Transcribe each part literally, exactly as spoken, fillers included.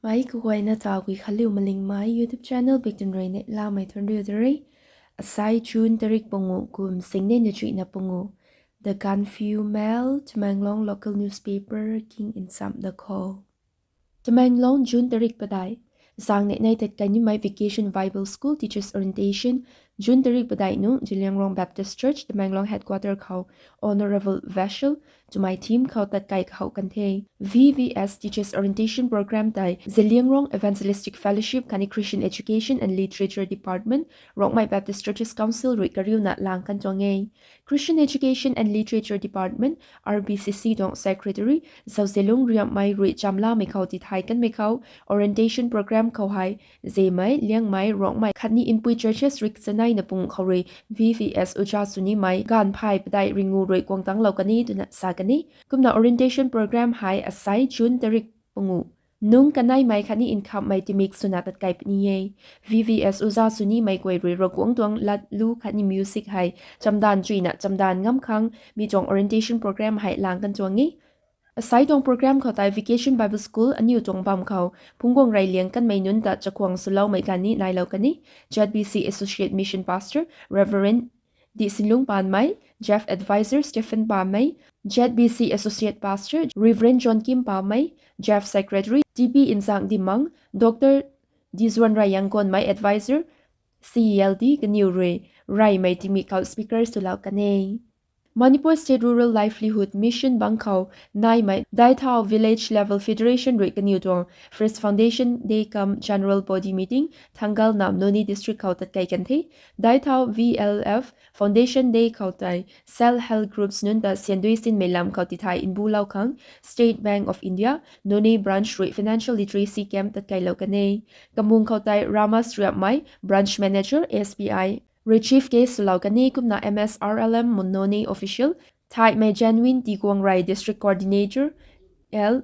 Mei kaguayna ta Guikhanliu Malingmei YouTube channel biktan rui neihlamei thuanc riu da re. Asai June tarik pangu kum singneina chuihna pangu. The Gaanphiu Mail, Tamenglong local newspaper king nsam da kho. Tamenglong, June tarik padeih. Zaeng neih nei tat kai nimei Vacation Bible School Teachers Orientation, June tarik padeih nungc Zeliangrong Baptist Church, Tamenglong headquarter khou Honourable Vessel twmei theme khou tat kai kahou kan the. V V S Teachers Orientation Program tei Zeliangrong Evangelistic Fellowship khatni Christian Education and Literature Department, Rongmei Baptist Churches Council rui kariuna lang kan tuang e. Christian Education and Literature Department, R B C C tuang Secretary Zauzialung Riamhmei rui chamlamei khou tithay kanmei khou, orientation program khou hei Zemei, Liangmei, Rongmei khatni Inpui churches rui chanei na pung khou rui V V S uza sw nimei gaanv phay padeih ringu rui guang tanglou kan e twna sa kan e. Kumna orientation program hei asai June tarik pangu nungc kaneimei khatni nkhamhmei timik swna tat kai puni e. V V S uza sw nimei guay rui Ravguangc tuang latlu khatni music hei chamdanv chuina chamdanv ngam khang mi tuang orientation program hei lang kan tuang e. Asai tuang program khou tei Vacation Bible School aniu tuang bam khou phungc guang rey liang kanmei nunc ta chakhwang swloumei ganv ni nailou kan e. Z B C Associate Mission Pastor Reverend D Sinlung Panmei, Jeff Advisor Stephen Pamei, Z B C Associate Pastor Reverend John Kim Pamei, Jeff Secretary T P Nzang Dimang, Doctor Dizuan Rayanggonmei Advisor C E L D kaniw rui reymei tingmik khou speakers twlou kan e. Manipur State Rural Livelihood Mission bang khou naimei Daithau Village Level Federation rui kaniw tuang First Foundation Day cum General Body Meeting Thangal nam Noney District khou tat kai kan the. Daithau V L F Foundation Day khou tei Self Help Groups nunc ta siandui sinmei lam khou tithay nbulou khang State Bank of India Noney Branch rui Financial Literacy Camp tat kailou kan e. Kamung khou tei Ramas Riapmei, Branch Manager, S B I rui chief guest swlou kan e, kumna M S R L M Noney official Thaimei Genuine Tiguang rui District Coordinator, L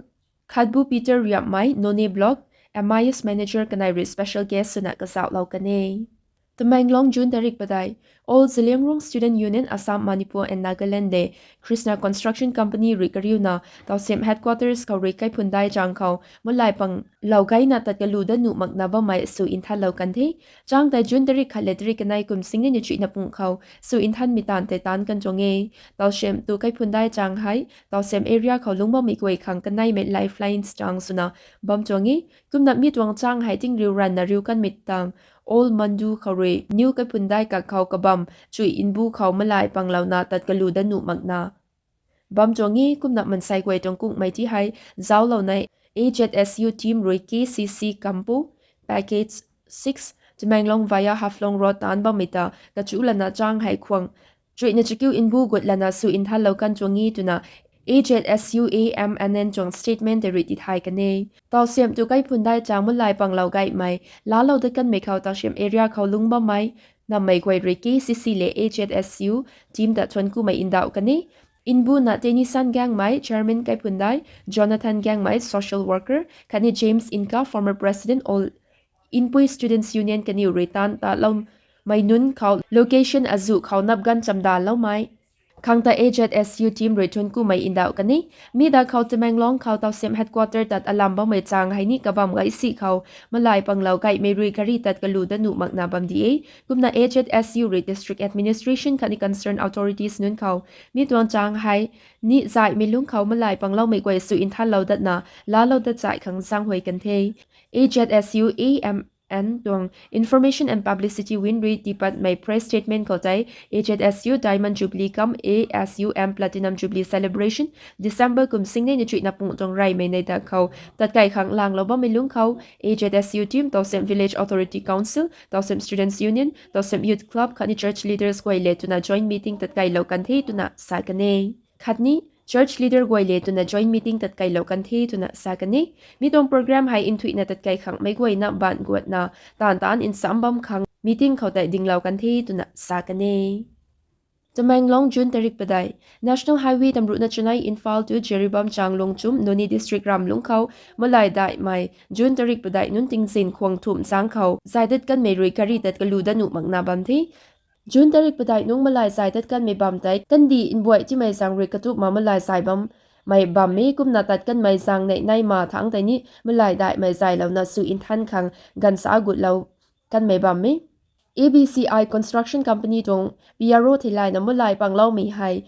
Khatbu Peter Riapmei, Noney Block M I S Manager kanei rui special guest swna kazauhlou kan e. Tamenglong, June tarik padeih. All Zeliangrong Student Union, Assam, Manipur and Nagaland le Krishna Construction Company rui kariuna Tawsem headquarters khou rui kaiphundai chang khou malai panglou gayna tat kalu dat nuh makna bammei sw nthanlou kan the. Chang tei June tarik khat le tarik kanei kum singneina chuihna pung khou sw nthanmei taanv tei taanc kan tuang e. Tawsem tu kaiphundai chang hei Tawsem area khou lungc bammei guay khang kaneimei lifelines chang swna bam tuang e. Kumna mi tuang chang hei tingriu ranvna riu kanmei tang Old Mandu khou rui new kaiphundai kak khou kabam chuih nbu khou malai panglouna tat kalu dat nuh makna bam tuang e. Kumna mansei guay tuang kungmei ti hei zauclouna A Z S U team rui K C C Kampu Package six Tamenglong via Haflong Road taanc bammei ta kachu lana chang hei khwang chuihna chakiu nbu gut lana sw nthanlou kan tuang e twna A Z S U A M N N tuang statement tei rui tithay kan e. Tawsem tu kaiphundai chang malai panglou gaymei laalou dat kanmei khou Tawsem area khou lungc bammei nammei guay rui K C C le A Z S U team ta thuanc kumei ndauh kan e. Nbuna Tennyson Gangmei, Chairman kaiphundai, Jonathan Gangmei, Social Worker khatni James Inka, Former President, All Inpui Students Union kaniw rui taanc taloumei nunc khou location azuh khou nap ganv chamdanloumei khang ta A Z S U team rui thuanc kumei ndauh kan e. Mi da khou Tamenglong khou Tawsem headquarter tat alam bammei chang hei ni kabam gaysi khou malai panglou gaymei rui gari tat kalu dat nuh makna bam di e. Kumna A Z S U rui district administration khatni concerned authorities nunc khou mi tuang chang hei ni zaihmei lungc khou malai pangloumei guay sw nthanlou datna laalou dat zai khang zaenghuay kan the. A Z S U A M N tuang Information and Publicity Wing rui tipatmei press statement khou tei A Z S U Diamond Jubilee cum A S U M Platinum Jubilee Celebration December kum singneina chuihna pung tuang reymei nei da khou tat kai khang langlou bammei lungc khou A Z S U team, Tawsem Village Authority Council, Tawsem Students Union, Tawsem Youth Club khatni church leaders guay le twna joint meeting tat kailou kan the twna sa kan e. Khatni church leader guay le twna joint meeting tat kailou kan the twna sa kan e. Mi tuang program hei nthuihna tat kai khangmei guayna baanc guatna taanv taanc nsam bam khang meeting khou tei dinglou kan the twna sa kan e. Tamenglong, June tarik padeih. National Highway tamruhna chanei Imphal tu Jiribam Chang Lungchum, Noney District ram lungc khou malai daihmei June tarik padeih nunc tingzin khwang thumh zaeng khou zai dat kanmei rui gari tat kalu dat nuh makna bam the. June tarik padeih nungc malai zai dat kanmei bam tei kandih nbuai timei zaeng rui katupma malai zai bam mei bam e. Kumna tat kanmei zaeng neih nai ma thangc tei ni malai daihmei zaylouna sw nthan khang ganvsa gutlou kanmei bam e. A B C I Construction Company tuang P R O theilayna malai pangloumei hei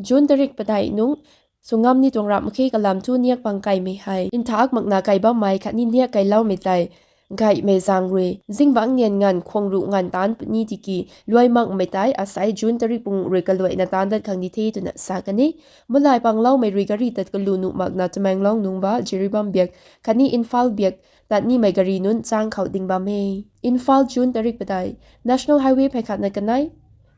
June tarik padeih nungc sw ngam ni tuang ramh mak khe kalam thu niak pang kaimei hei nthak makna kai bammei khatni niak kailoumei tei gaymei zaeng rui zingbangc nian nganv khwang ruh nganv taanc puni tiki luai makmei tei asei June tarik panguh rui kaluaina taanc dat khang di the twna sa kan e. Malai pangloumei rui gari tat kalu nuh makna Tamenglong nungc ba Jiribam biak khatni Imphal biak tat nimei gari nunc chang khou ding bam e. Imphal, June tarik padeih. National Highway phey khatna kanei,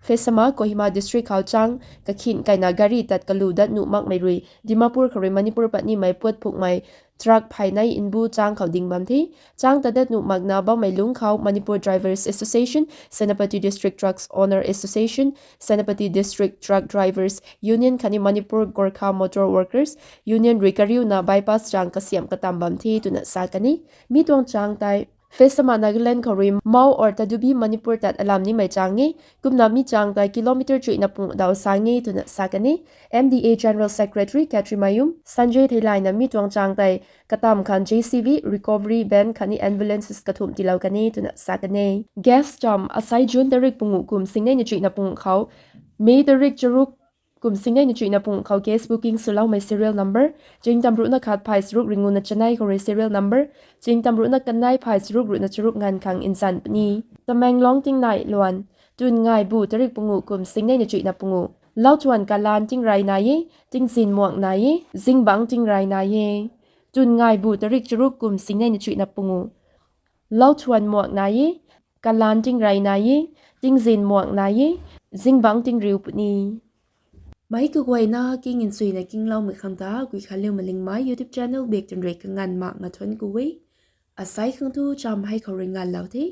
Phesama, Kohima District khou chang kakhin kaina gari tat kalu dat nuh makmei rui Dimapur khou rui Manipur pat nimei puat phukmei truck phey nei mbu chang khou ding bam the. Chang tat dat nuh makna bammei lungc khou Manipur Drivers Association, Senapati District Trucks Owner Association, Senapati District Truck Drivers Union khatni Manipur Gorkha Motor Workers Union rui kariuna bypass chang kasiamh katam bam the twna sa kan e. Mi tuang chang tei Phesama, Nagaland khou rui Mao or Tadubi, Manipur tat alam nimei chang e. Kumna mi chang tei kilometer chuihna panguh daw sa nge twna sa kan e. M D A General Secretary Katrimayum Sanjay theilayna mi tuang chang tei katam khang J C B, recovery van khatni ambulances kathumh tiilou kan e twna sa kan e. Gas cham asei June tarik panguh kum singneina chuihna panguh khou May tarik charuk kum singneina chuihna panguh khou gas booking swloumei serial number chingtam ruhna khat phay charuk ringuna chanei khou rui serial number chingtam ruhna kanei phay charuk ruhna charuk nganv khang nzan puni. Tamenglong tingnai luan, tun ngai bu tarik panguh kum singneina chuihna panguh. Lauthuan kalan tingrey nai e, tingzin muang nai e, zingbangc tingrey nai e. Tun ngai bu tarik charuk kum singneina chuihna panguh. Lauthuan muang nai e, kalan tingrey nai e, tingzin muang nai e, zingbangc tingriu puni. Meic kaguayna king nchuina kingloumei khang ta Guikhanliu Malingmei YouTube channel bak tun rui kanganv makna thuanc ku e. Asei khang thu cham hei khou rui nganvlou the.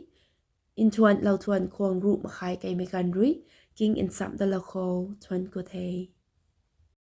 Nthuan lauthuan khwang ruh makhai kaimei ganv rui king nchamh dalou khou thuanc ku the.